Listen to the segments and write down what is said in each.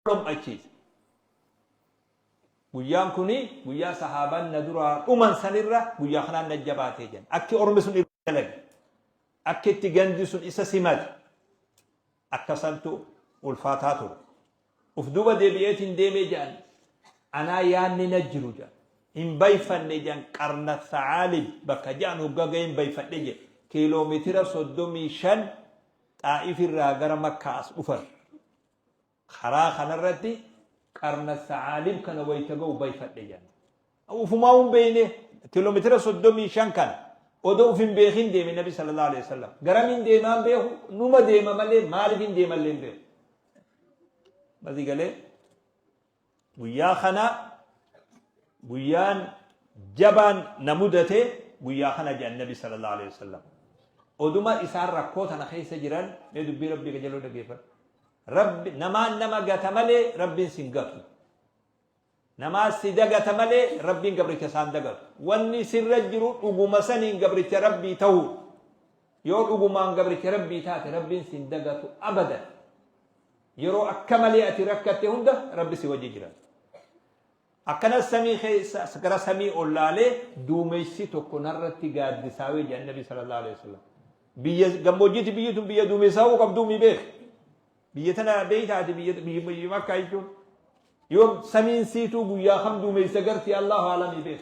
Dhom'achiise. Guyyaan kuni guyyaa sahaabaan na duraa dhuman sanirra guyyaa kanaan na jabaatee jedhan. Akki ormi sun irra dalage. Akki itti gandi sun isa simate. Akka santu ulfaataa ture. Uf duuba deebi'eetiin deemee jedhan. Anaa yaanni na jiru jedhan. Hin bayfanne jedhan qarna tha'aalib bakka jedhan hoggaa gahee hin bayfadhe jedhan. Kiiloomeetira 35 Xaa'if irraa gara Makkaa as dhufan. Karaa kanarratti qarna sa'aalib kana wayita ga'u bayfadhe jedhan. Ufumaa hin beekne kiiloomeetira 35 kana odoo uf hin beekin deeme Nabi sallallahu alaihi wasallam. Garamiin deemaan beeku numa deema malee maaliif hin deemallee hin beeku. Masii galee Guyyaa kana guyyaan jabaan na mudate guyyaa kana jedhan Nabi sallallahu alaihi wasallam. Oduma isaan rakkoo tana keessa jiran mee dubbii Rabbii qajeeloo dhaggeeffadhu. Rabbi namaan nama gata malee Rabbiin sin gatu. Namaa si dagata malee Rabbiin gabricha isaan dagatu. Wanni sirra jiru dhuguma saniin gabricha Rabbii ta'uu. Yoo dhugumaan gabricha Rabbii taate Rabbiin sin dagatu abadan. Yeroo akka malee ati rakkatte hunda Rabbi si wajji jira. Akkanas samii keessa gara samii ol laalee duumessi tokko narratti gaaddisaawee jedhan Nabi sallallahu alaihi wasallam. Biyya gammoojjiitti biyyi tun biyya duumessaawuu qabduu mi beek. Biyya tana beeytaati biyya biyya biyya Makkaa jechuun. Yoo samiin siituu guyyaa kam duumessa garti Allahu alamii beek.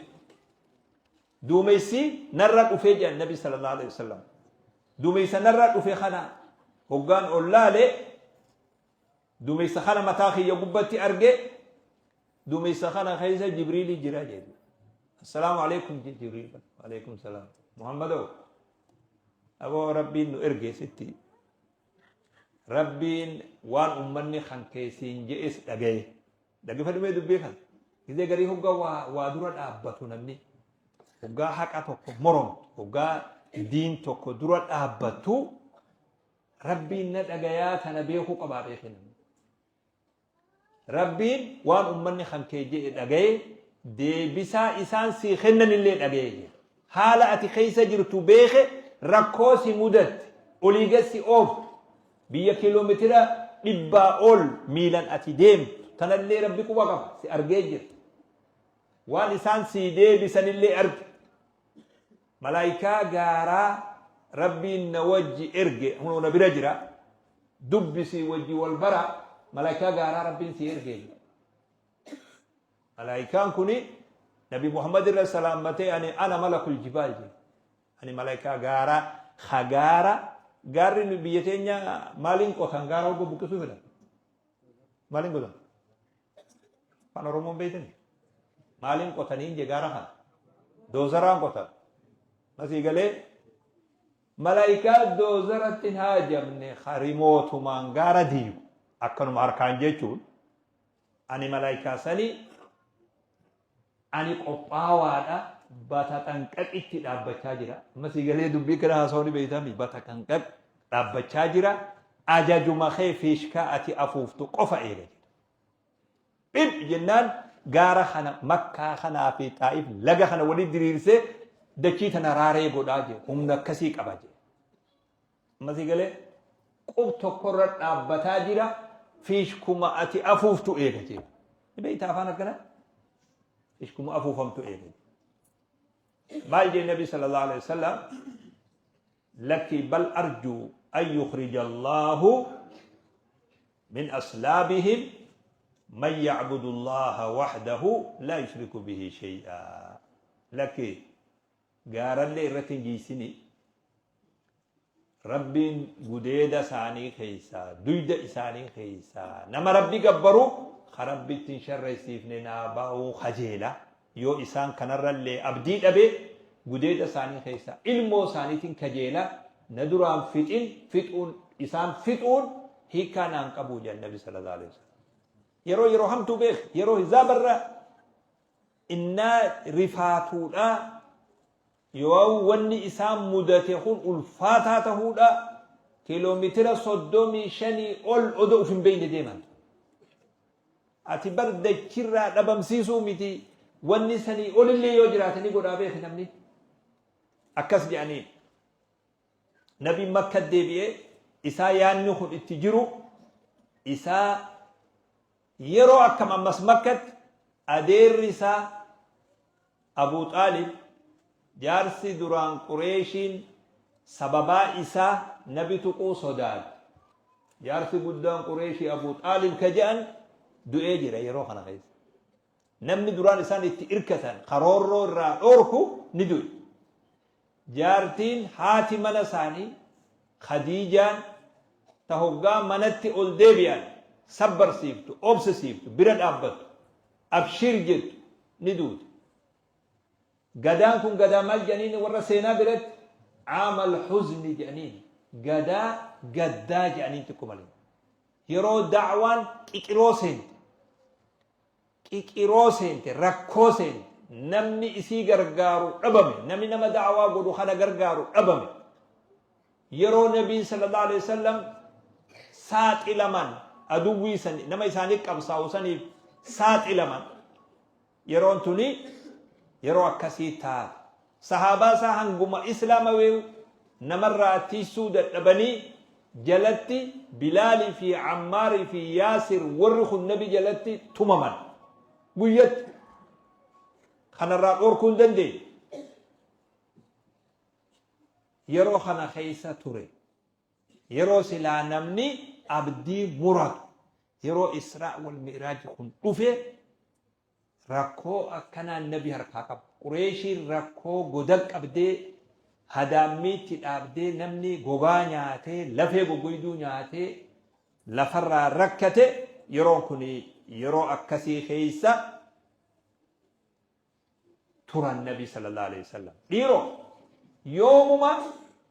Duumessi narra dhufee jedhan Nabi sallallahu alaihi wasallam. Duumessa narra dhufe kana hoggaan ol laale duumessa kana mataa kiyya gubbatti arge duumessa kana keessa Jibriili jira jedhu. Assalaamu alaikum jedhe Jibriil. Alaikum salaam. Muhammadoo aboo Rabbiin nu erge sitti. Rabbiin waan ummanni kan keessiin je'es dhagaye. Dhaggeeffadhu mee dubbii kana. Gizee garii hoggaa waa, waa dura dhaabbatu namni. Hoggaa haqa tokko moromtu, hoggaa diin tokko dura dhaabbattu Rabbiin na dhagayaa tana beekuu qabaa beeki namni. Rabbiin waan ummanni kan kee je'e dhagaye deebisaa isaan sii kennanillee dhagaye jedhe. Haala ati keessa jirtu beeke rakkoo si mudatte olii gad si ooftu biyya kiiloomeetira dhibbaa ol miilan ati deemtu tanallee Rabbi quba qaba si argee jira. Waan isaan sii deebisanillee arge. Malaayikaa gaaraa Rabbiin na wajji erge hunoo na bira jira dubbisii wajji wal bara malaayikaa gaaraa Rabbiin sii erge. Malaayikaan kuni Nabi Muhammad irra salaammatee ani ana malakul jibaal jedhe. Ani malaayikaa gaaraa ka gaara gaarri nu biyya teenya maaliin qotan gaara hogga buqqisuu fedhan. Maaliin qotan? Afaan Oromoon beektani? Maaliin qotaniin je gaara kana? Doozaraan qotan. Masii galee malaayikaa doozaratti hin haajamne harimootumaan gaara diigu akkanuma harkaan jechuun Ani malaayikaa sanii ani qophaawaadha bataxanqaqitti dhaabbachaa jira. Amma sii galee dubbii kana haasawuu ni beeytami bataxanqaq dhaabbachaa jira. Ajajuma kee fiishkaa ati afuuftu qofa eega jedha. Dhib jennaan gaara kana Makkaa kanaa fi Xaa'if laga kana walitti diriirsee dachii tana raaree godhaa jedhe. Humna akkasii qaba jedhe. Amma sii galee qub tokkorra dhaabbataa jira fiishkuma ati afuuftu eega jee. Ni beektaa afaan akkana? Fiishkuma afuufamtu eega jee. Maal jee Nabi sallallahu alaihi wasallam lakki bal arjuu an yukhrija Allahu min aslaabihim man ya'budu Allaha wahdahu laa yushriku bihi shay'a. Lakki gaarallee irratti hin jiysini Rabbiin gudeeda isaanii keessaa, duyda isaanii keessaa nama Rabbi gabbaru ka Rabbitti hin sharraysiifne naa ba'uu kajeela. Yoo isaan kanarrallee abdii dhabe gudeeda isaanii keessaa ilmoo isaaniitiin kajeela na duraan fixin fixuun isaan fixuun hiikaa naan qabu jedhan Nabi sallallahu alaihi wasallam. Yeroo yeroo hamtuu beek yeroo hizaabarra innaa rifaatuudha Yoo wanni isaan mudate kun ulfaataa tahuudha, kiiloomitira 35 ol odoo uf hin beeyne deeman. Ati bar dachirraa dhabamsiisuu miti wanni sanii olillee yoo jiraate ni godhaa beeki namni. Akkas jedhanii Nabiin Makka deebi'ee isaa yaanni kun itti jiru isaa Yeroo akkam ammas Makkatti adeerri isaa Abuu Xaalib jaarsi duraan Qureeshiin sababaa isaa nabi tuquu sodaate. Jaarsi guddaan Qureeshii Abuu Xaalib ka je'an du'ee jira yeroo kana keessa. Namni duraan isaan itti irkatan ka roorroo irraa dhoorku ni du'e. Jaartiin haati mana isaanii Khadiijaan ta hoggaa manatti ol deebi'an sabbarsiiftu, obsisiiftu, bira dhaabbattu, abshiir jettu ni duute. Gadaan kun gadaa maal jedhaniin warra seenaa biratti caamal huzni jedhaniin gadaa gaddaa jedhaniin xiqqo malee. Yeroo da'waan qiqiroo seente qiqiroo seente, rakkoo seente, namni isii gargaaru dhabame, namni nama da'waa godhu kana gargaaru dhabame. Yeroo Nabiin sallallahu alaihi wasallam saaxilaman aduwwii san nama isaanii qabsaa'u saniif saaxilaman yeroon tuni yeroo akkasii taate. Sahaabaa isaa hanguma islaamaweeyu namarraa tiysuu dadhabanii jalatti Bilaalii fi Ammaarii fi Yaasir warri kun nabi jalatti tumaman. Guyyatti. Kanarraa dhorkuu hin dandeenye. Yeroo kana keessa ture. Yeroo silaa namni abdii muratu. Yeroo Israa wal Mi'raaj kun dhufe Rakkoo akkanaa nabi harkaa qaba. Qureeshiin rakkoo goda qabdee hadaammiitti dhaabdee namni gogaa nyaatee lafee goggoyduu nyaatee lafarraa rakkate yeroon kun yeroo akkasii keessa turan nabi sallallahu alaihi wasallam. Dhiiroo yoomuma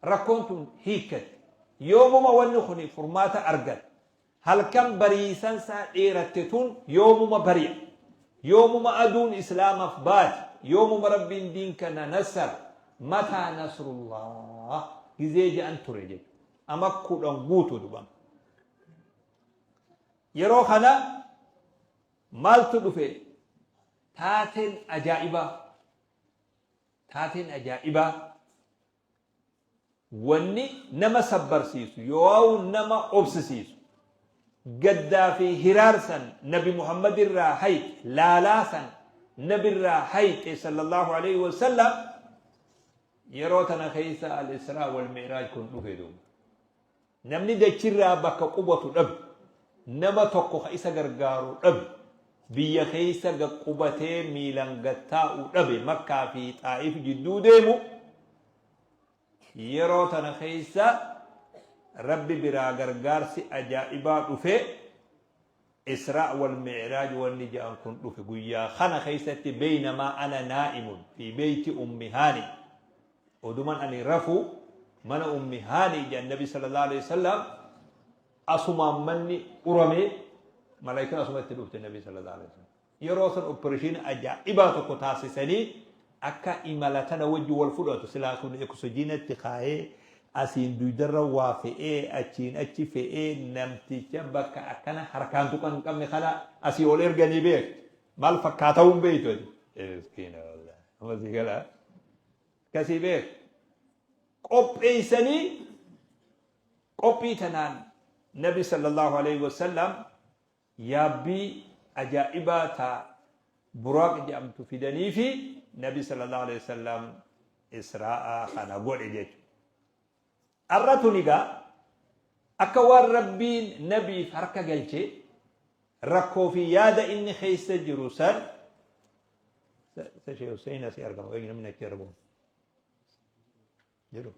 rakkoon tun hiikkatti yoomuma wanni kun furmaata argate Halkan bariisansaa dheeratte tun yoomuma bari'a? Yoomuma aduun islaamaf baati? Yoomuma Rabbiin diin kana nassara? Mataa nasrullah gizee je'an ture jechu. Ama 10 guutu duba. Yeroo kana maaltu dhufe? Taateen ajaa'ibaa. Taateen ajaa'ibaa. Wanni nama sabbarsiisu yooawu nama obsisiisu gaddaa fi hiraar san nabi Muhammad irraa hayxe laalaa san nabirraa hayxe sallallahu aleyhi wasallam yeroo tana keessa al-israa wal mi'raaj kun dhufe duuba. Namni dachirraa bakka qubatu dhabe nama tokko ka isa gargaaru dhabe biyya keessa gad qubatee miilan gad taa'u dhabe Makkaa fi Xaa'if jidduu deemu yeroo tana keessa Rabbi biraa gargaarsi ajaa'ibaa dhufe Israa wal Mi'raaj wanni ja'an kun dhufe guyyaa kana keessatti beeynamaa ana naa'imun fi beeyti ummi haani oduman ani rafu mana ummi haani jedhan nabi sallallahu alaihi wasallam asumaan manni uramee malaayikaan asuma itti dhufte nabi sallallahu alaihi wasallam yeroo san opereeshinii ajaa'ibaa tokko taasisanii akka imala tana wajji wal fudhatu silaa kun oksijiinatti kaayee asiin duydarra waa fe'ee achiin achi fe'ee namticha bakka akkana harkaan tuqan hin qabne kana asii ol erganii beek maal fakkaata'uu hin beektu ati miskiina wallahi amma sii galaa akkasii beek qopheessanii qophii tanaan nabi sallallahu alaihi wasallam yaabbii ajaa'ibaa ta buraaq jedhamtu fidaniifi nabi sallallahu alaihi wasallam israa'a kana godhe jechuudha. Arra tun egaa akka waan rabbiin nabiif harka galchee rakkoo fi yaada inni keessa jiru san isa Sheekh Hussein asii argama eenyu namni achi argamu jedhu.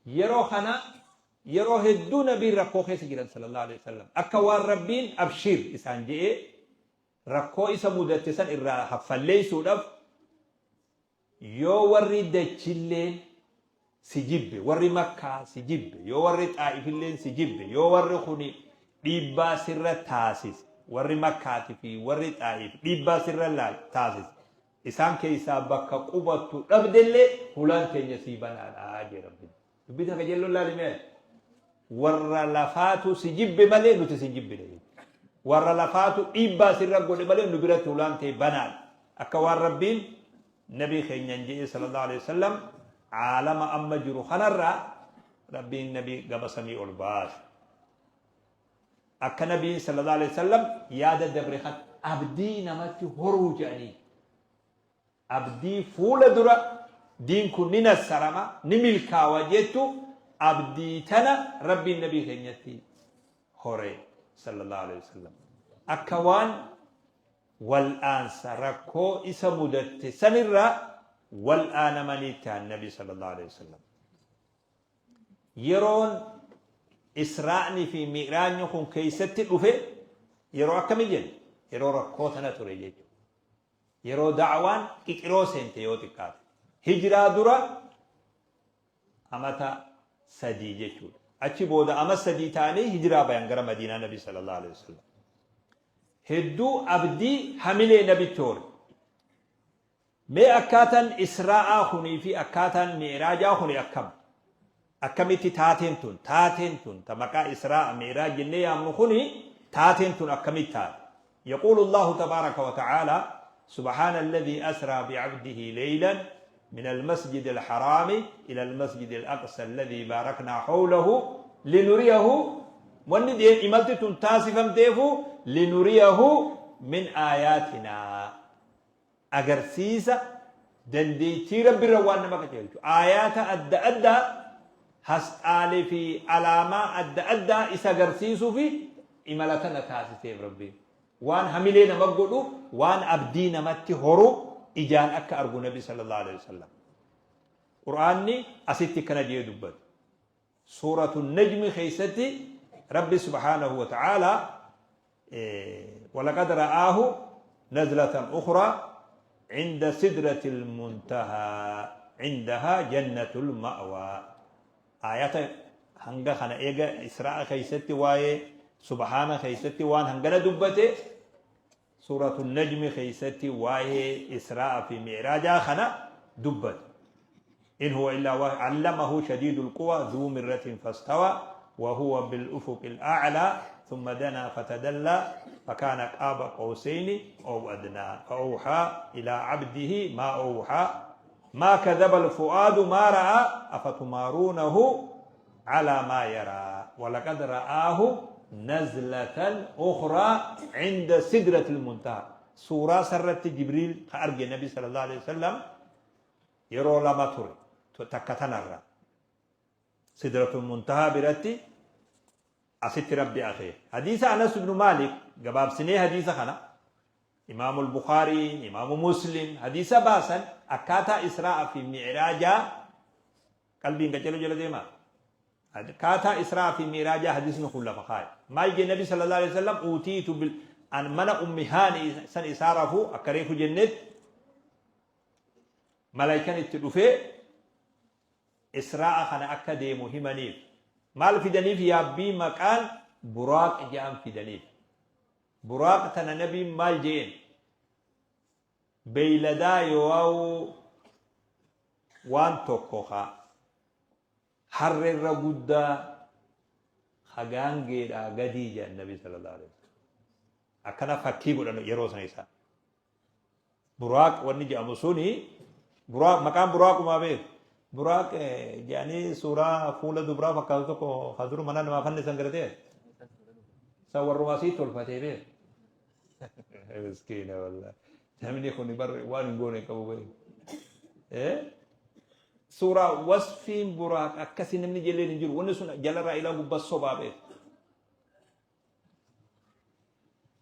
Yeroo kana yeroo hedduu nabiin rakkoo keessa jiran sallallahu alaihi wasallam akka waan rabbiin abshiir isaan je'ee rakkoo isa mudatte san irraa haffalleessuudhaaf yoo warri dachilleen si jibbe warri makkaa si jibbe yoo warri xaa'ifilleen si jibbe yoo warri kuni dhiibbaa sirra taasise warri makkaati fi warri xaa'if dhiibbaa sirra taasise Isaan keessaa bakka qubattu dhabdellee hulaan teenya sii banaadha jee Rabbiin. Dubbii tana qajeelloon laali mee ati. Warra lafaatu si jibbe malee nuti si hin jibbine jechuudha. Warra lafaatu dhiibbaa sirra godhe malee nu biratti hulaan tee banaadha. Akka waan Rabbiin nabii keenyan je'ee sallallahu alaihi wasallam caalama amma jiru kanarraa Rabbiin nabii gama samii ol baase. Akka Nabiin sallallahu alaihi wasallam yaada dabre kan abdii namatti horuu jedhanii. Abdii fuula dura diin kun ni nassarama, ni milkaawa jettu abdii tana Rabbiin Nabii keenyatti hore sallallahu alaihi wasallam. Akka waan wal'aansa rakkoo isa mudatte sanirraa wal'aanamanii ta'an Nabi sallallahu alaihi wasallam. Yeroon Israa'ni fi Mi'raajni kun keessatti dhufe yeroo akkamii jenna? Yeroo rakkoo tana ture jechuudha. Yeroo da'waan qiqiroo seente yoo xiqqaate. Hijraa dura amata 3 jechuudha. Achi booda ama 3 ta'anii hijraa bayan gara Madiinaa Nabi sallallahu alaihi wasallam. Hedduu abdii hamilee Nabitti hore. Mee akkaataan Israa'aa kunii fi akkaataan Mi'raajaa kuni akkam? Akkamitti taateen tun, taateen tun, ta maqaa Israa'a, Mi'raaj jennee yaamnu kuni, taateen tun akkamitti taate? Yaquulu Allaahu tabaaraka wa ta'aalaa, Subhaana alladhii asraa bi'abdihi leylan min almasjidi alharaami ila almasjidi alaqsa alladhii baaraknaa hawlahu linuriyahu. Wanni imalti tun taasifamteefu linuriyahu min aayaatinaa. Agarsiisa dandeettii Rabbi irra waan nama qajeelchu. Aayaata adda addaa, hasxaalee fi alaamaa adda addaa isa agarsiisuu fi imala tana taasiseef Rabbiin. Waan hamilee nama godhu, waan abdii namatti horu ijaan akka argu Nabi sallallahu alaihi wasallam. Qur'aanni asitti akkana jedhee dubbata. Suuratu Najmi keessatti Rabbi subhaanahu wa ta'aalaa walaqad ra'aahu nazlatan ukhraa cinda sidratil muntahaa cindahaa jannatul ma'waa. Aayata hanga kana eega Israa'a keessatti waa'ee subhaana keessatti waan hangana dubbate, Suuratu Najmi keessatti waa'ee Israa'a fi Mi'raajaa kana dubbate. In huwa illaa wahyu allamahu shadiidul quwa dhuu mirratin fastawa wa huwa bil ufuqil a'laa thumma danaa fatadallaa fakaana qaaba qawsayni aw adnaa fa awhaa ilaa abdihi maa awhaa maa kadhaba al fu'aadu maa ra'aa afatumaaruunahu calaa maa yaraa walaqad ra'aahu nazlatan ukhraa cinda sidratil muntahaa. Suuraa sarratti Jibriil ka arge Nabi sallallahu alaihi wasallam yeroo lama ture, takka tanarra Sidratul Muntahaa biratti asitti Rabbi akeeke. Hadiisa Anas ibn Maalik gabaabsinee, hadiisa kana Imaamu Bukhaariin, Imaamu Muslim hadiisa baasan, akkaataa Israa'a fi Mi'raajaa qalbiin qaceluu jala deemaa. Akkaataa Israa fi Mi'raajaa hadiisni kun lafa kaa'e. Maal jee Nabi sallallahu alaihi wasallam? Uutiitu bil an mana Ummi Haani san isaa rafu, akka reefu jennetti malaayikaan itti dhufee Israa'a kana akka deemu himaniif. Maal fidaniif? Yaabbii maqaan Buraaq jedhan fidaniif. Buraaq tana Nabiin maal jeen? Beeyladaa yoo'uu waan tokko ka harreerra guddaa ka gaangeedhaa gadii jedhan Nabi sallallahu alaihi wasallam. Akkana fakkii godhan yeroo sana isaa. Buraaq wanni jedhamu suni, buraaq maqaan buraaqumaa beeku. Buraaq jedhanii suuraa fuula dubraa fakkaatu tokko ka dur mana namaa fannisan garatee. San warrumaa sii tolfatee beeku. Miskiina wallahi. Namni kun bar waan hin goone hin qabu beeku. Suuraa wasfiin buraaq akkasii namni jelleen hin jiru. Wanni sun jalarraa ilaa gubbaa sobaa beeku.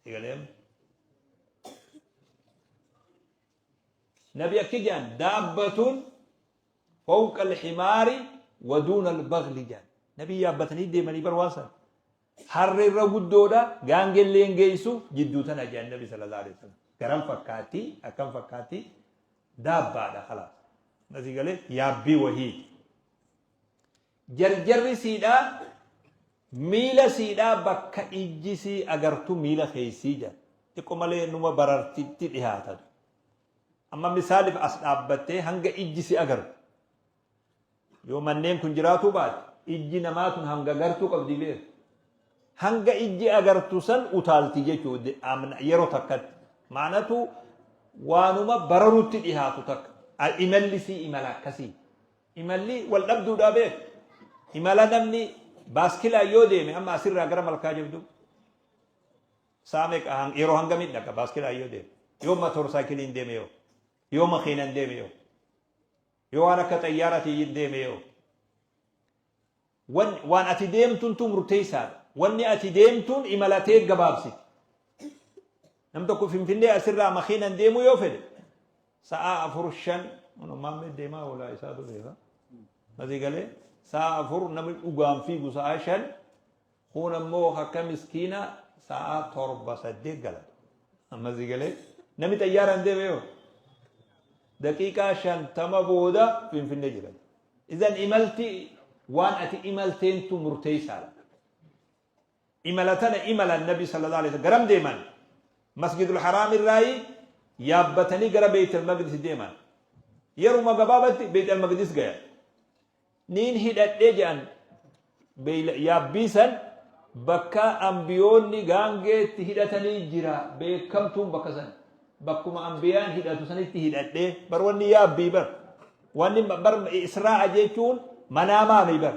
Egalee Nabi akki jedhan, daabbatun fawqa alhimaari wa duuna albaghli jedhan. Nabi yaabbatanii deemanii bar waan sana. Harree irra guddoodha, gaangellee hin geessu, jidduu tana jedhan Nabi sallallahu alaihi wasallam. Garam fakkaatti, akkam fakkaatti, daabbaadha khalaas. Nasii galee yaabbii wahiiti. Jarjarri siidhaa miila siidhaa bakka ijji sii agartu miila keessii jedha. Xiqqo malee numa barartitti dhihaatatu. Amma misaalif as dhaabbattee hanga ijji si agartu. Yoo manneen kun jiraatuu baate ijji namaa tun hanga gartuu qabdi beeku. Hanga ijji agartu san utaalti jechuudha yeroo takkatti. Maanatu waanuma bararutti dhihaatu takka. Imalli sii imala akkasii. Imalli wal dhabduudhaa beeku. Imala namni baaskilaan yoo deeme amma asirraa gara Malkaa Jabduu. Sa'a meeqa yeroo hangamii dhaqa baaskilaa yoo deeme? Yoo motorsaayikiliin deeme yoo? Yoo makiinan deeme yoo? Yoo waan akka xayyaaraatiin deeme yoo? Waan ati deemtuntu murteessaadha. Wanni ati deemtuun imalatee gabaabsiti. Nam tokko Finfinnee asirraa makiinan deemuu yoo fedhe sa'aa 4 5 maammee deemaa oolaa isaatu beeka. Masii galee sa'aa 4 namni dhugaan fiigu sa'aa 5 kun ammoo akka miskiina sa'aa 7 8 gala. Masii galee namni xayyaaraan deeme yoo daqiiqaa 50 booda Finfinnee jira. Idan imalti waan ati imalteentu murteessaadha. Imala tana imalan Nabi sallallahu alaihi wasallam garam deeman? Masjidul Haraam irraayi yaabbatanii gara Beeytal Maqdis deeman. Yeruma gabaabatti Beeytal Maqdis gayan. Niin hidhadhee jedhan yaabbii san bakka ambiyoonni gaangeetti hidhatanii jira beekamtuun bakka san. Bakkuma ambiyaan hidhatu sanitti hidhadhee bar wanni yaabbii bar wanni bar israa'a jechuun manaamaami bar.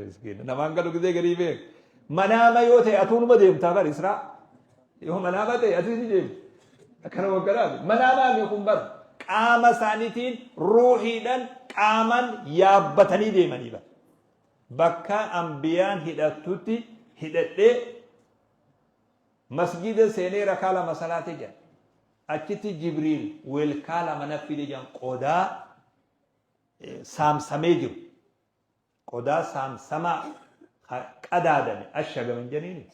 Miskiina namaan galu gisee garii beek. Manaama yoo ta'e atuu numa deemtaa bar israa. Yoo manaama ta'e atuu ni deemta. Akkana wagganaati. Manaamaa kun bar qaama isaaniitiin ruuhiidhaan qaamaan yaabbatanii deemanii bar. Bakka ambiyaan hidhattutti hidhadhee masgiida seenee rakaa lama salaate jedha. Achitti Jibriil weelkaa lama na fide jedhan qodaa saamsamee jiru. Qodaa saamsamaa ka qadaadame ashagame hin jeniini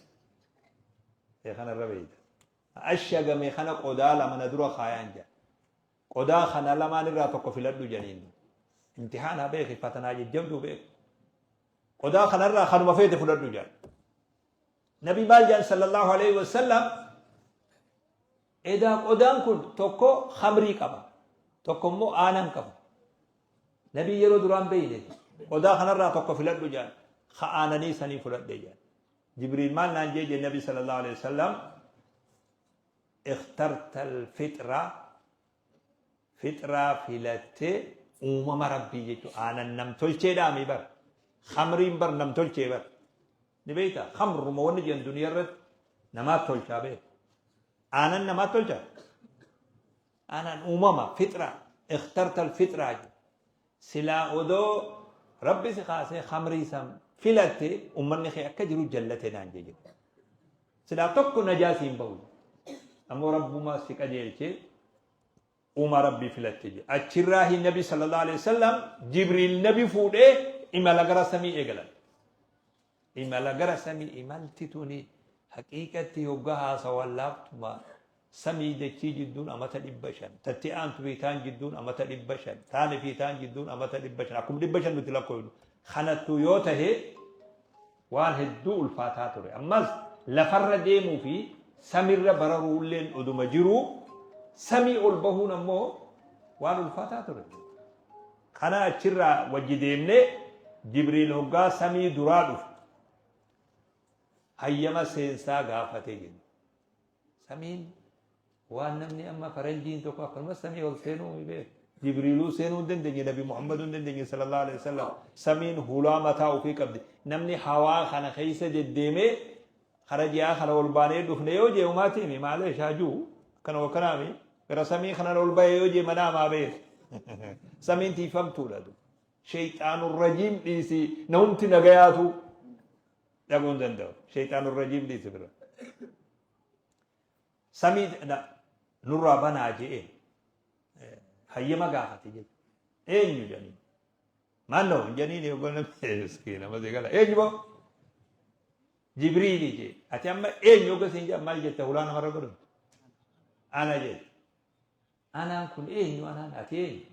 ee kanarra beeyta ashagame kana qodaa lama na dura kaayaan jedha qodaa kana lamaan irraa tokko filadhu jeniin imtihaanaa beeki fatanaa jajjabduu beeki qodaa kanarraa kanuma feete fudhadhu jedha nabi maal jedhan sallallahu alaihi wasallam edaa qodaan kun tokko khamrii qaba tokko immoo aanan qaba Nabii yeroo duraan beeyne qodaa kanarraa tokko filadhu jedhan ka aananii sanii fudhadhe jedhan. Jibriil maal naan jee jee Nabi sallallahu alaihi wasallam ikhtarta alfitra fixraa filattee uumama rabbii jechuudha aanan nam tolcheedhaami bar khamriin bar nam tolchee bar ni beeyta khamruma wanni jedhan duniyaa irratti namaat tolchaa beek aanan namaat tolchaa Aanaan uumama, fixra, ikhtarta alfixra jedhe. Silaa odoo Rabbi si kaasee khamrii san filatte ummanni kee akka jiru jallate naan jee jedhe. Silaa tokko najaa siin bahu. Ammoo Rabbumaa si qajeelchee uumaa Rabbii filatte jedhe. Achirraahi Nabi sallallahu alaihi wasallam Jibriil Nabi fuudhee imala gara samii eegalan. Imala gara samii imalti tuni haqiiqatti yoggaa haasawan laaftuma samii dachii jidduun amata 500 tatti aantu fi taan jidduun amata 500 taani fi taan jidduun amata 500 akkuma 500 nuti lakkoofnu kanattu yoo tahe waan hedduu ulfaataa ture ammas lafarra deemuu fi samirra bararuulleen oduma jiruu samii ol bahuun ammoo waan ulfaataa ture. Kana achirraa wajji deemnee Jibriil hoggaa samii duraa dhufe hayyama seensaa gaafate jenna. Samiin waan namni amma faranjiin tokko akkanumas samii ol seenuu mi beeku. Jibriiluu seenuu hin dandeenye Nabi Muhammaduu hin dandeenye sallallahu alaihi wasallam. Samiin hulaa mataa ofii qabdi. Namni hawaa kana keessa deddeemee kara ji'aa kana ol baanee dhufne yoo jee umaati himi maalee shaajuu akkana wakkanaami gara samii kanan ol bahe yoo jee manaa maa beeku. Samiin tiifamtuudha. Sheyxaanur rajiim dhiisi namumti nagayaatu dhaquu hin danda'u. Sheyxaanur rajiim dhiisi bira. Samii nurraa banaa je'ee hayyama gaafate jechuudha. Eenyu jedhanii. Maannoo hin jedhanii yogguu namni miskiina masii gala. Eenyu boo? Jibriili jee. Ati amma eenyu yogga siin jedhan maal jetta hulaa namarra godhamtu? Ana jette. Anaan kun eenyu anaan ati eenyu?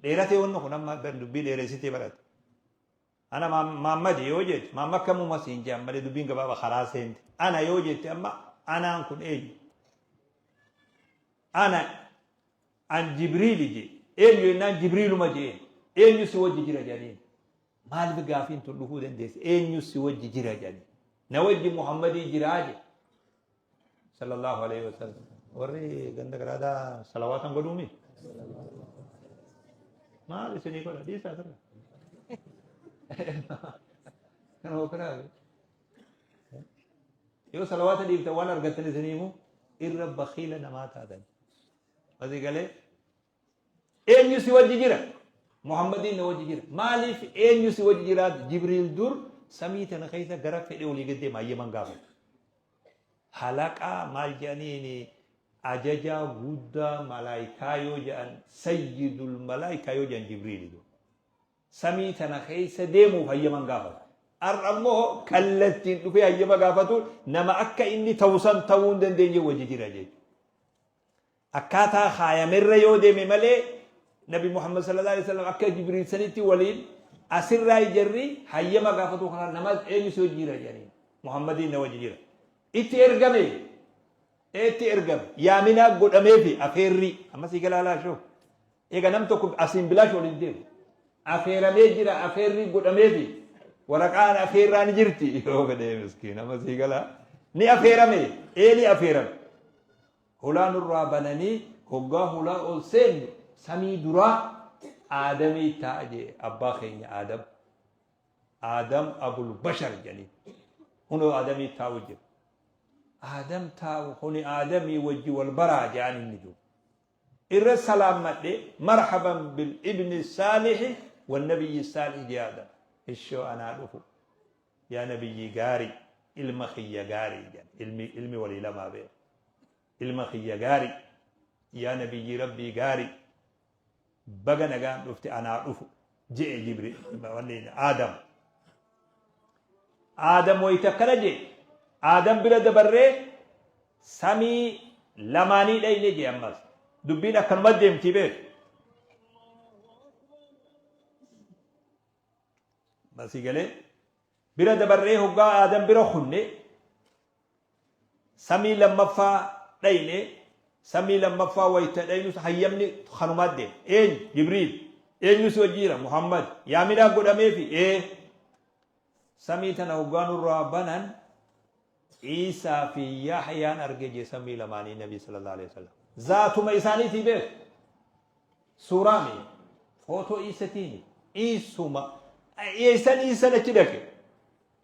Dheeratee wanni kun amma dubbii dheeressitee barate. Ana Maammadi yoo jette maamma akkamuma siin jedhan malee dubbiin gabaaba karaa seente. Ana yoo jette amma anaan kun eenyu? Ana an Jibriili jee. Eenyu jennaan Jibriiluma jeen. Eenyu si wajji jira jedhaniin. Maaliif gaafiin tun dhufuu dandeesse? Eenyu si wajji jira jedhaniin. Na wajji Muhammadii jiraa jedhe. Sallallahu alaihi wasallam. Warri ganda garaadaa salawaatan godhuumi? Maal isinii godha? Dhiisaa sirra. Kana hookanaa. Yoo salawaata dhiiftan waan argattan isinii himu irra bakhiila namaa taatan. Asii galee eenyu si wajji jira? Muhammadiin na wajji jira. Maaliif eenyu si wajji jira? Jibriil dur samii tana keessa gara fedhe olii gad deema hayyaman gaafatu. Halaqaa maal jedhaniin ajajaa guddaa malaayikaa yoo jedhan sayyidul malaayikaa yoo jedhan Jibriili dur. Samii tana keessa deemuuf hayyama hin gaafatu. Har'a immoo kallattiin dhufee hayyama gaafatu nama akka inni ta'u san ta'uu hin dandeenye wajji jira jechuudha. Akkaataa kaayamerra yoo deeme malee Nabi Muhammad sallallahu alaihi wasallam akka Jibriil sanitti waliin asirraa jarri hayyama gaafatu kana nama eenyu si wajji jira jedhanii Muhammadiin na wajji jira. Itti ergame itti ergame yaaminaa godhameefi afeerrii amma sii galaalaa shoo Eega nam tokko asiin bilaash ol hin deemu. Afeeramee jira afeerrii godhameefi waraqaan afeerraa ni jirti yoo fedhee miskiin amma sii galaa ni afeerame ee ni afeerame. Hulaa nurraa bananii hoggaa hulaa ol seennu samii duraa Aadamii taa'a jee abbaa keenya Aadam. Aadam abul bashar jedhanii hunoo Aadamii taa'u jira. Aadam taa'u kuni Aadamii wajji wal baraa jedhan inni jiru. Irra salaammadhe marhaban bil ibni saalihi wan nabiyyi saalih jee Aadam. Ishoo anaa dhufu yaa nabiyyii gaarii ilma kiyya gaarii jedhan ilmi ilmi walii lamaa beeku. Ilma kiyya gaarii yaa nabiyyii rabbii gaarii baga nagaan dhufte anaa dhufu je'e jibri wanni Aadam. Aadam wayita akkana jee Aadam bira dabarree samii lamaanii dhayne jee ammas dubbiin akkanuma deemtii beek. Masii galee bira dabarree hoggaa Aadam bira kunne Samii lammaffaa dhayne, samii lammaffaa wayta dhaynus hayyamni kanumaa deema. Eenyu? Jibriil. Eenyu si wajji jira? Muhammad. Yaaminaa godhameefi? Ee. Samii tana hoggaa nurraa banan Iisaa fi Yahyaan arge jee samii lamaanii Nabi sallallahu alaihi wasallam. Zaatuma isaaniitii beeku. Suuraa mi? Footoo Iisatiini. Iisuma. Eessan Iisan achi dhaqe?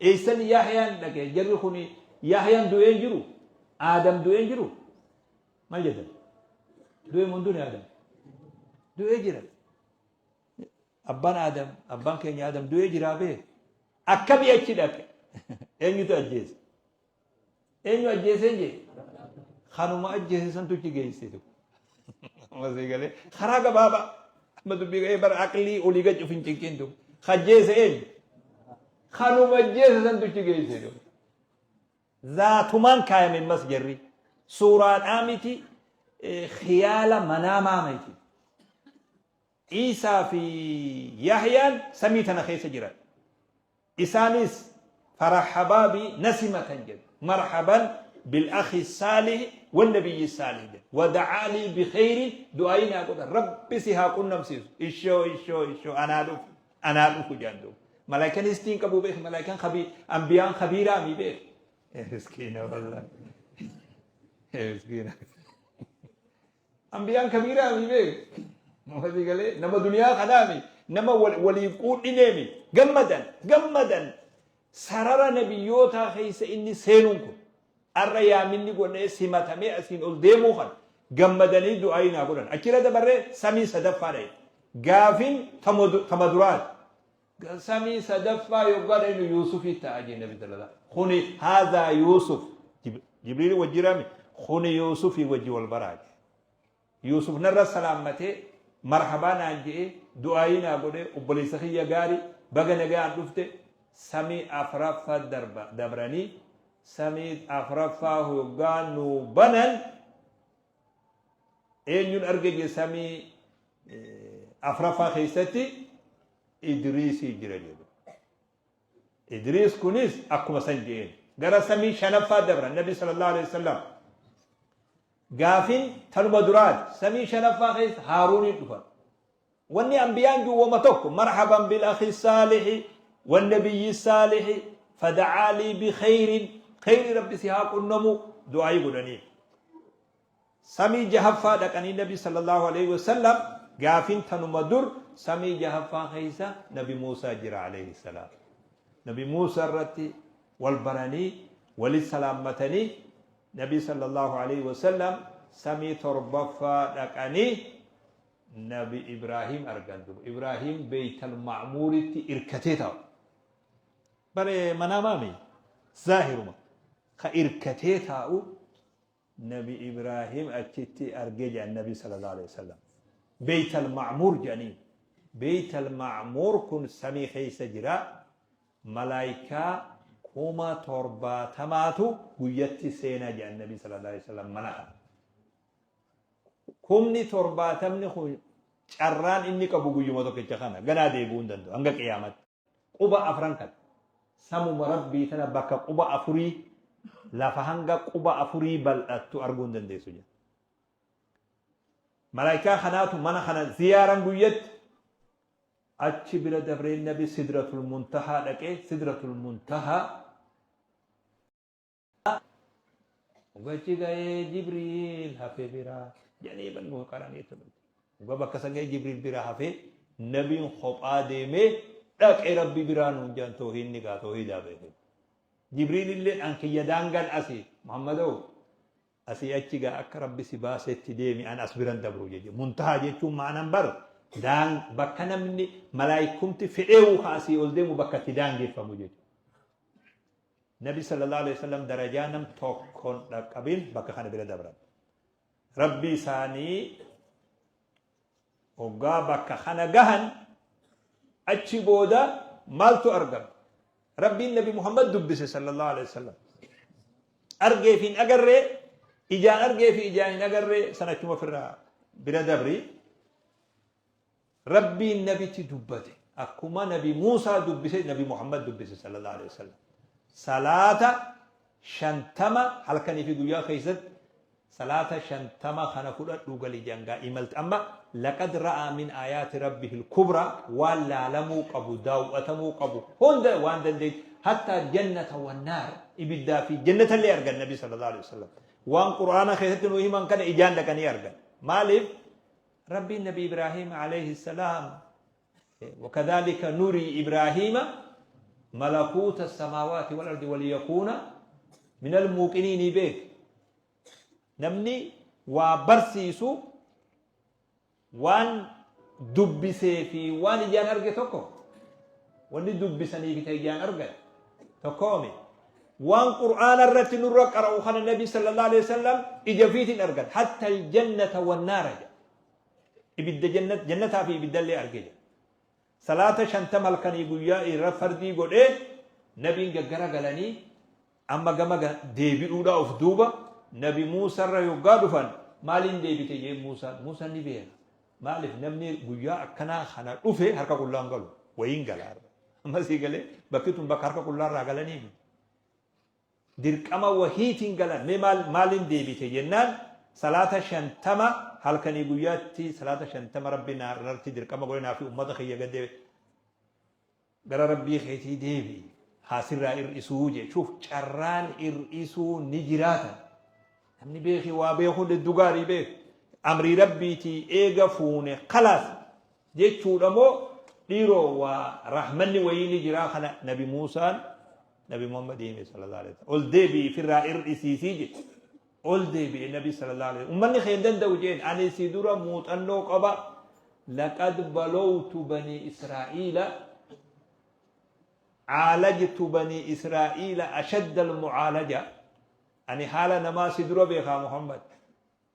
Eessan Yahyaan dhaqe? Jarri kun Yahyaan du'ee hin jiru? Aadam du'ee hin jiru? Maal jettan? Du'ee moo hin duune Aadam? Du'ee jira. Abbaan Aadam, abbaan keenya Aadam du'ee jiraa bee? Akkamii achi dhaqe? Eenyutu ajjeese? Eenyu ajjeeseen jee? Kanuma ajjeese santu achi geesse. Amma sii galee karaa gabaabaa amma dubbii ga'ee bara aqlii olii gad of hin cinqin du. Ajjeese eenyu? Kanuma ajjeese santu achi geesse. Zaatumaan kaayame mas jarri. Suuraadhaa miti khiyaala manaamaa miti. Iisaa fi Yahyaan samii tana keessa jiran. Isaanis farahabaa bi na simatan jedhu. Marhaban bil akhi saalih wan nabiyyi saalih jedhu. Wa da'aa lii bi khayrin du'aayii naa godhan. Rabbi si haa qunnamsiisu. Ishoo ishoo ishoo anaa dhufu anaa dhufu jedhan duuba. Malaayikaan histiin qabuu beek malaayikaan kabii ambiyaan kabiiraa mi beek. Miskiina wallahi. Miskiina. Ambiyaan kabiiraa mi beek. Walii galee nama duniyaa kanaa mi nama walii quudhinee mi gammadan gammadan sarara nabiyyootaa keessa inni seenuun kun arra yaaminni godhee simatamee asiin ol deemuu kan gammadanii du'aayii naa godhan achirra dabarree samii sadaffaa dha'e gaafin tama duraati samii sadaffaa yoggaa dhaynu Yuusufii ta'a jee nabi sallallahu kuni haadhaa Yuusuf Jibriil wajjirami kuni Yuusufii wajji wal baraa jee Yuusuf narra salaammatee marhabaa naan je'ee du'aayii naa godhee obboleessa kiyya gaarii baga nagayaan dhufte samii afraffaa darba dabranii samii afraffaa hoggaa nuu banan eenyuun arge jee samii afraffaa keessatti Idriisii jira jedhu. Idriis kunis akkuma san je'een gara samii shanaffaa dabran nabi sallallahu alaihi wasallam Gaafin tanuma duraati. Samii shanaffaa keessa Haaruuniin dhufan. Wanni anbiyaan jiru wama tokko marhaban bil akhi saalihi wan nabiyyi saalihi fada'aa lii bi khayrin khayri rabbi si haa qunnamu du'aayii godhanii. Samii jahaffaa dhaqanii nabi sallallahu alaihi wasallam gaafin tanuma dur samii jahaffaa keessa nabi Muusaa jira alayhi salaam. Nabi Muusaa irratti wal baranii Walit salaammatanii Nabi sallallahu alaihi wasallam samii torbaffaa dhaqanii Nabi Ibraahim argan duba. Ibraahim Beeytal Ma'muuritti irkatee taa'u. Bare manaamaami zaahiruma ka irkatee taa'u Nabi Ibraahim achitti arge jedhan Nabi sallallahu alaihi wasallam. Beeytal Ma'muur jedhaniin. Beeytal Ma'muur kun samii keessa jira. Malaaykaa 70,000tu guyyatti seena jedhan Nabi sallallahu alaihi wasallam mana kana. Kumni torbaatamni kun carraan inni qabu guyyuma tokkicha kana ganaa deebi'uu hin danda'u hanga qiyaamatti. Quba afran kana samuma Rabbii tana bakka quba afurii lafa hanga quba afurii bal'attu arguu hin dandeessu jedha. Malaayikaa kanaatu mana kana ziyaaran guyyatti achi bira dabree Nabi Sidratul Muntahaa dhaqee Sidratul Muntahaa Gachi ga'ee Jibriil hafe biraa jedhanii bannuu qaranii turan. Dhuga bakka san ga'ee Jibriil biraa hafee nabiin kophaa deemee dhaqee Rabbi biraa nuun jedhan toohiinni gaa toohiidaa beeke. Jibriil illee an kiyya daangaan asii Muhammadoo asii achi gaa akka Rabbi si baasetti deemi an as biran dabru jechuudha. Muntahaa jechuun ma'anan bar daan bakka namni malaayikumti fedheewu ka asii ol deemu bakka itti daangeffamu jechuudha. Nabi sallallahu alaihi wasallam darajaa nam tokkoon dhaqqabin bakka kana bira dabran. Rabbi isaanii hoggaa bakka kana gahan achi booda maaltu argama? Rabbiin Nabi Muhammad dubbise sallallahu alaihi wasallam. Argee fi hin agarree, ijaan argee fi ijaan hin agarree sana achuma ofirraa bira dabri. Rabbiin nabitti dubbate. Akkuma Nabi Muusaa dubbise Nabi Muhammad dubbise sallallahu alaihi wasallam. Salaata 50 halkanii fi guyyaa keessatti salaata 50 kana fudhadhuu gali jangaa imalti. Amma laqad ra'aa min aayaati rabbihil kubraa waan laalamuu qabu daaw'atamuu qabu hunda waan dandeetti hattaa jannata wannaar ibiddaa fi jannatallee argan Nabi sallallahu alaihi wasallam. Waan Qur'aana keessatti nu himan kana ijaan dhaqanii argan. Maaliif? Rabbiin Nabi Ibraahiim alayhi salaam wakadhalika nurii Ibraahiima malakuuta samaawaati wal ardi waliyakuuna minal muuqiniinii beek. Namni waa barsiisu waan dubbisee fi waan ijaan arge tokko wanni dubbisanii fi ta ijaan argan tokkoomi. Waan Qur'aana irratti nurra qara'u kana Nabi sallallahu alaihi wasallam ija ofiitiin argan. Hatta aljannata wannaara jedha. Ibidda jannat jannataa fi ibiddallee arge jedha. Salaata 50 halkanii guyyaa irra fardii godhee Nabiin gaggara galanii amma gama deebi'uudhaa of duuba Nabi Muusarra yoggaa dhufan maaliin deebite jee Muusaan. Muusaan ni beeka. Maaliif namni guyyaa akkanaa kana dhufe harka qullaan galu wayiin gala. Amma sii galee bakki tun bakka harka qullaa irraa galanii miti. Dirqama wahiitiin galan mee maal maaliin deebite jennaan salaata 50 halkanii guyyaatti salaata 50 rabbi narratti dirqama godhe naa fi ummata kiyya gad deebi gara rabbii keetii deebi haa sirraa ir'isuu jee shuuf carraan ir'isuu ni jiraata. Namni beeki waa beekuun hedduu gaarii beek. Amrii rabbiitii eega fuune kalaas jechuudha moo dhiiroo waa rahmanni wayii ni jiraa kana Nabi Muusaan Nabi Muhammad hime sallallahu alaihi wasallam. Ol deebi'i firraa ir'isiisii jedhe. Ol deebi'e Nabi sallallahu alaihi wasallam. Ummanni kee hin danda'u jeen ani si dura muuxannoo qaba. Laqad balowtu banii Israa'iila caalajtu banii Israa'iila ashadda almucaalaja. Ani haala namaa si dura beekaa Muhammad.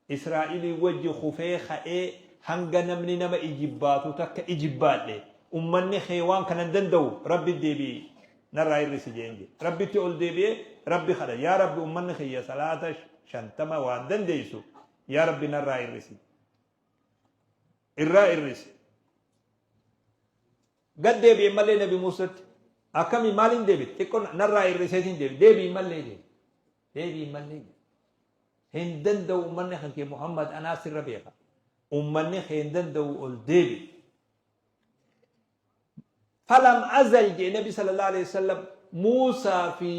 Israa'ilii wajji kufee ka'ee hanga namni nama ijibbaatu takka ijibbaadhe. Ummanni kee waan kana hin danda'u Rabbi deebi'i narraa hir'isi jeen jedhe. Rabbitti ol deebi'ee Rabbi kadha. Yaa Rabbi ummanni kiyya salaata 50 waan dandeessu yaa Rabbi narraa hir'isi. Irraa hir'isi. Gad deebi'e mallee Nabi Muusatti. Akkami maaliin deebite? Xiqqoo narraa hir'iseetiin deebi. Deebi'i mallee deebi. Deebi'i mallee deebi. Hin danda'u ummanni kan kee Muhammad anaa sirra beeka. Ummanni kee hin danda'u ol deebi. Falam azal jee Nabi sallallahu alaihi wasallam Muusaa fi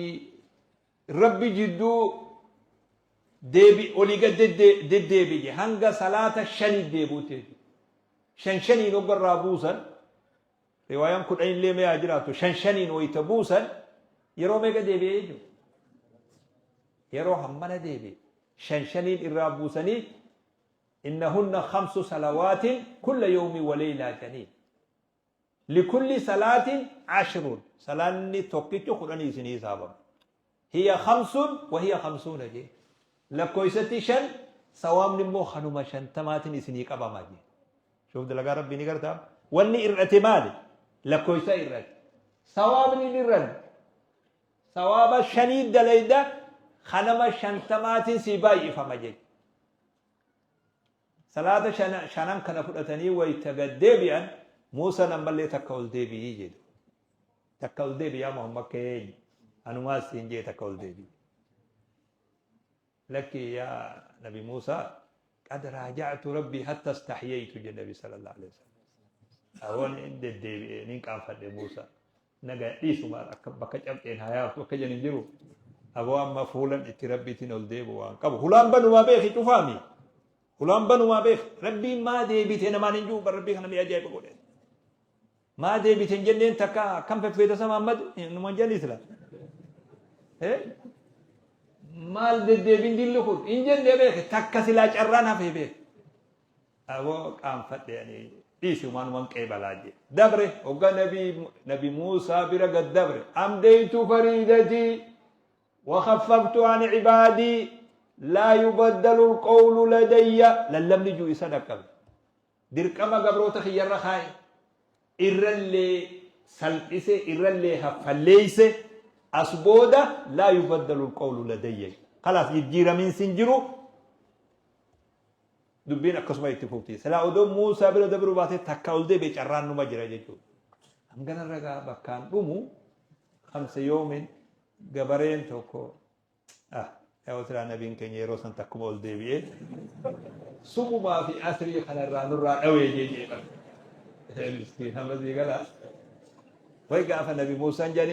Rabbi jidduu deebi olii gad deddeebi jee hanga salaata shani deebuutti jechuudha. Shan shaniin hogga irraa buusan riwaayaan 10 illee mee haa jiraattu shan shaniin wayita buusan yeroo meeqa deebi'ee jechuudha. Yeroo hammana deebi'e shan shaniin irraa buusanii innahunna khamsu salawaatin kulla yawmi wa leylaa janiin. Likulli salaatin ashrun salaanni tokkichi kudhanii isinii hisaabama. Hiya khamsun wa hiya khamsuuna jee. Lakkoofsatti shan sawaabni immoo kanuma shantamaatiin isinii qabama jee. Shuuf dalagaa rabbii ni gartaa. Wanni ir'ate maali? Lakkoofsa ir'ate. Sawaabni hin ir'anne. Sawaaba shanii dalayda kanama shantamaatiin sii baay'ifama jechuudha. Salaata shanan kana fudhatanii wayta gad deebi'an Muusaan ammallee takka ol deebi'ii jedhu. Takka ol deebi'i yaa Muhammad keenya. Anumaas siin jee takka ol deebi'i. Lakki yaa Nabi Muusaa qad raaja'tu rabbii hatta istahyaytu jedhe Nabi sallallahu alaihi wasallam. Awoon hin deddeebi'e nin qaanfadhe Muusaa. Naga dhiisu maal akka bakka cabxeen haa yaaftu akka jedhan hin jiru. Aboo amma fuulan itti rabbiitiin ol deebi'u waan qabu. Hulaan banumaa beeki cufaami. Hulaan banumaa beeki. Rabbiin maa deebite namaan hin jiru bar rabbii kana mi'a ajaa'iba godhe. Maa deebite hin jenneen takka akkam feffeeta sama Muhammad numan jenni sila. Maal deddeebiin dilli kun hin jennee beeki takka silaa carraan hafee beeki. Aboo qaanfadhe ani dhiisi waanuman qeebalaa jee. Dabre hogga nabi nabi Muusaa bira gad dabre amdeytu fariidatii wakhaffaftu an ibaadii laa yubaddalu alqawlu ladayya lallabni juu isa dhaqqabe. Dirqama gabroota kiyyarra kaaye irrallee salphise irrallee haffalleeyse as booda laa yubaddalu alqawlu ladayya. Kalaas jijjiiramiinsi hin jiru Dubbiin akkasuma itti fufti. Silaa odoo Muusaa bira dabruu baatee takka ol deebi'e carraan numa jira jechuudha. Hangana ragaa bakkaan dhumu khamsa yoomin gabareen tokko ah yaa silaa nabiin keenya yeroo san takkuma ol deebi'ee subumaa fi asrii kanarraa nurraa dhawee jee jee bara. Miskiin hamma sii galaa. Way gaafa nabi Muusaan jedhanii.